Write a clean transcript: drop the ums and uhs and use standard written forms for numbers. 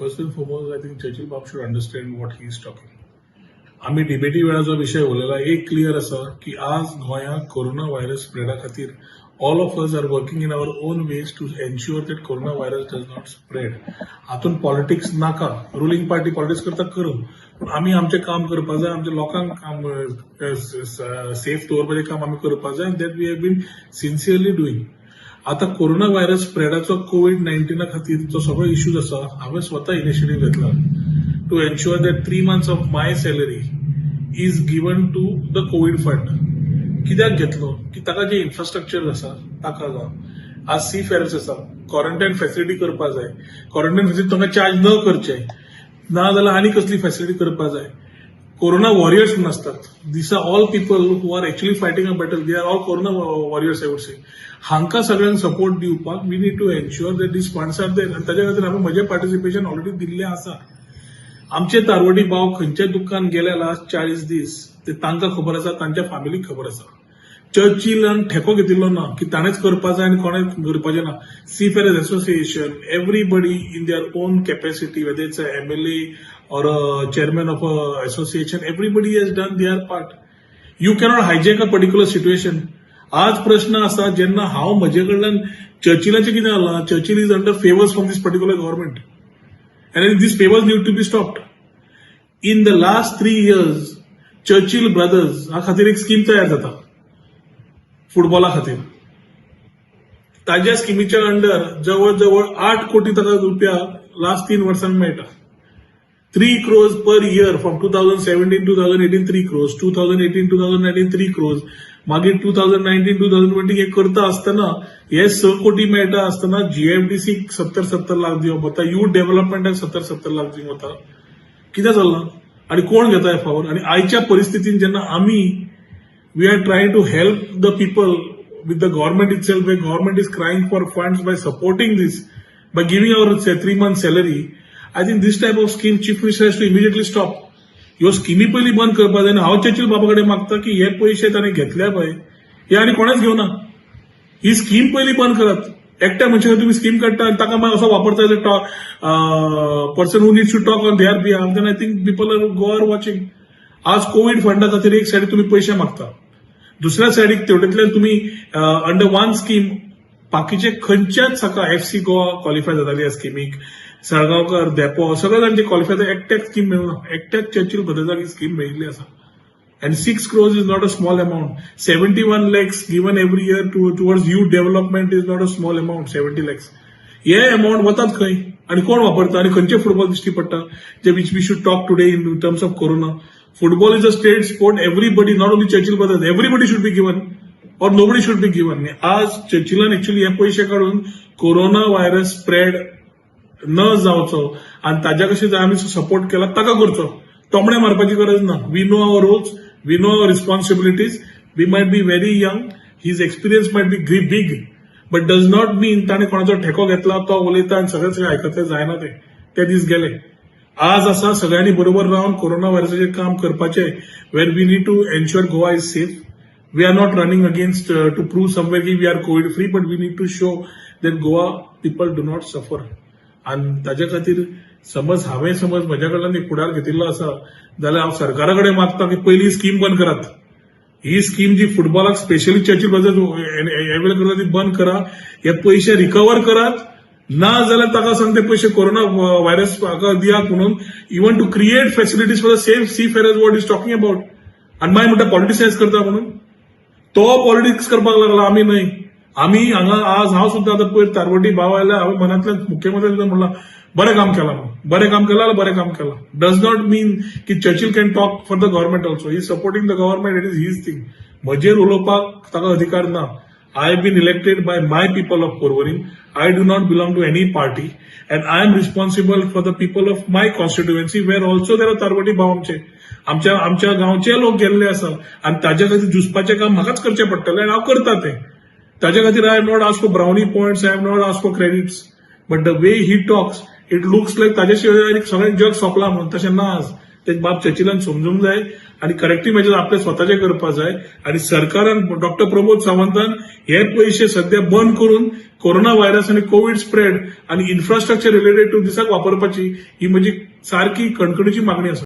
First and foremost, I think Churchill Bob should understand what he is talking. आमी डिबेटी वेळार जो विशय उलयला, एक क्लियर आसा की आज गोंयांत कोरोना व्हायरस स्प्रेडा खातीर all of us are working in our own ways to ensure that corona virus does not spread. हातून पॉलिटिक्स नाका. रुलिंग पार्टी पॉलिटिक्स करता करूं, पूण आमी आमचें काम करपा जाय. आमच्या लोकांक काम सेफ दवरपाचें काम आमी करपा जाय. That we have been sincerely doing. आता कोरोना व्हायरस स्प्रेडाचो, कोवीड 19 खातीर जो सगळो इश्यूज आसा, हांवें स्वता इनिशिएटीव घेतला to ensure that 3 months of my salary is given to the COVID fund. कित्याक घेतलो की ताका जे इन्फ्रास्ट्रक्चर आसा ताका जावं, आज सी फेरर्स आसा, क्वॉरंटायन फॅसिलिटी करपा जाय. क्वॉरंटायन फॅसिलिटी तांकां चार्ज न करचे, ना जाल्यार आनी कसली फॅसिलिटी करपा जाय. कोरोना वॉरियर्स म्हणून आसतात. These are all people who are actually fighting a battle. They are all corona warriors, I would say. हांकां सगळ्यांक सपोर्ट दिवपाक we need to ensure that these funds are there. आनी ताच्या खातीर हांवें म्हजें पार्टिसिपेशन ऑलरेडी दिल्लें आसा. आमचे तारवटी भाव खंयच्या दुख्खान गेले लास्ट 40 दीस, ते तांकां खबर आसा, तांच्या फॅमिलीक खबर आसा. चर्चिलान ठेको घेतिल्लो ना की ताणेंच करपा जाय आनी कोणें करपाचें ना. Seafarers Association, everybody in their own capacity, whether it's a MLA or a chairman of a association, everybody has done their part. You cannot hijack a particular situation. आज प्रश्न आसा, जेन्ना हांव म्हजे कडल्यान चर्चिलाचें कितें जालां, Churchill is under favours from this particular government and these favours need to be stopped. In the last 3 years, Churchill Brothers हा खातीर एक स्कीम तयार जाता फुटबॉला खातीर. ताज्या स्किमीच्या अंडर जवळ जवळ 8 कोटी ताका रुपया लास्ट 3 वर्सांक मेळटा. 3 crores per year from 2017, 2018, 3 crores, 2018, 2019, 3 crores. मागीर 2019, 2020 हे करता आसतना हे 6 कोटी मेळटा आसतना जीएफडीसी 70-70 लाख दिवप वता, युथ डेव्हलपमेंटाक 70-70 लाख दिवंक वता. कितें चल्लां आनी कोण घेता हे फावर? आनी आयच्या परिस्थितीन जेन्ना आमी we are trying to help the people with the government itself, where government is crying for funds by supporting this, by giving our, say, 3 month salary, I think this type of scheme Chief Minister has to immediately stop. ह्यो स्किमी पयलीं बंद करपा जाय. आनी हांव Churchill बाबा कडेन मागता की हे पयशे ताणें घेतल्या पळय, हे आनी कोणेच घेवना. ही स्कीम पयलीं बंद करात. एकट्या मनशाक तुमी स्कीम काडटा आनी ताका मागीर असो वापरता as a person who needs to talk on their behalf, then I think people are Goa are watching. आज कोवीड फंडा खातीर एक सायडीक तुमी पयशे मागता, दुसऱ्या सायडीक तेवटेंतल्यान तुमी अंडर वन स्कीम बाकीचे खंयच्याच हाका, एफसी गोवा क्वॉलिफाय जाताली ह्या स्किमीक, साळगांवकर, धेंपो, सगळे जाण जे क्वॉलिफाय जाता, एकट्याक स्कीम मेळूना. एकट्याक चर्चिल ब्रदर्साक ही स्कीम मेळिल्ली आसा. And 6 crores is not a small amount. 71 lakhs given every year towards youth development is not a small amount, 70 lakhs. हे अमाऊंट वतात खंय आनी कोण वापरता आनी खंयचे फुटबॉल दिश्टी पडटा जे which we should talk today in terms of corona? Football is a state sport. Everybody, not only Churchill Brothers, everybody should be given or nobody should be given. आज चर्चिलान एक्च्युअली हे पयशे काडून कोरोना व्हायरस स्प्रेड न जावचो आनी ताज्या कशें जर आमी सपोर्ट केला, ताका करचो. तोमणे मारपाची गरज ना. We know our roles, we know our responsibilities. We might be very young, his experience might be big, but does not mean ताणें कोणाचो ठेको घेतला, तो उलयता आनी सगळे सगळे आयकतले, जायना ते. ते दीस गेले. आज आसा सगळ्यांनी बरोबर रावन कोरोना व्हायरसाचेर काम करपाचें, where we need to ensure Goa is safe. We are not running against to prove somewhere की we are COVID free, but we need to show that Goa people do not suffer. आनी ताजे खातीर समज हांवें समज म्हज्या कडल्यान एक फुडार घेतिल्लो आसा जाल्यार हांव सरकारा कडेन मागता की पयली स्कीम बंद करात. ही स्कीम जी फुटबॉलाक स्पेशली चर्चिल ब्रदर्स एवेल करता ती बंद करा. हे पयशे रिकवर करात, ना जाल्यार ताका सांग ते पयशे कोरोना व्हायरस हाका दियात म्हणून, even to create facilities for the safe seafarers, what he's talking about. आनी मागीर म्हणटा पॉलिटिसायज करता म्हणून. तो पॉलिटिक्स करपाक लागला, आमी न्हय. आमी हांगा आज हांव सुद्दां आतां पयर तारवटी भाव आयल्या, हांवें मनांतल्यान मुख्यमंत्री म्हणलां, बरें काम केलां म्हणून. बरें काम केलां जाल्यार बरें काम केलां डज not मीन की Churchill can talk for the government also. He supporting the government, it is his thing. म्हजेर उलोवपाक ताका अधिकार ना. I have been elected by my people of Porvorim. I do not belong to any party and I am responsible for the people of my constituency, where also there are तारवटी भाव. आमचे आमच्या आमच्या गांवचे लोक गेल्ले आसा आनी ताज्या खातीर झुजपाचें काम म्हाकाच करचें पडटलें आनी हांव करता तें. ताज्या खातीर I have not asked for brownie points, I have not asked for credits, but the way he talks, it looks like ताज्या शिवाय सगळें जग सोंपलां म्हणून. तशें ना. आज ते बाब चर्चिलान समजूंक जाय आनी करेक्टीव मेजर्स आपले स्वताचे करपा जाय आनी सरकारान, डॉक्टर प्रमोद सावंतान हे पयशे सध्या बंद करून कोरोना व्हायरस आनी कोवीड स्प्रेड आनी इन्फ्रास्ट्रक्चर रिलेटेड टू दिसाक वापरपाची ही म्हजी सारकी कणकणीची मागणी आसा.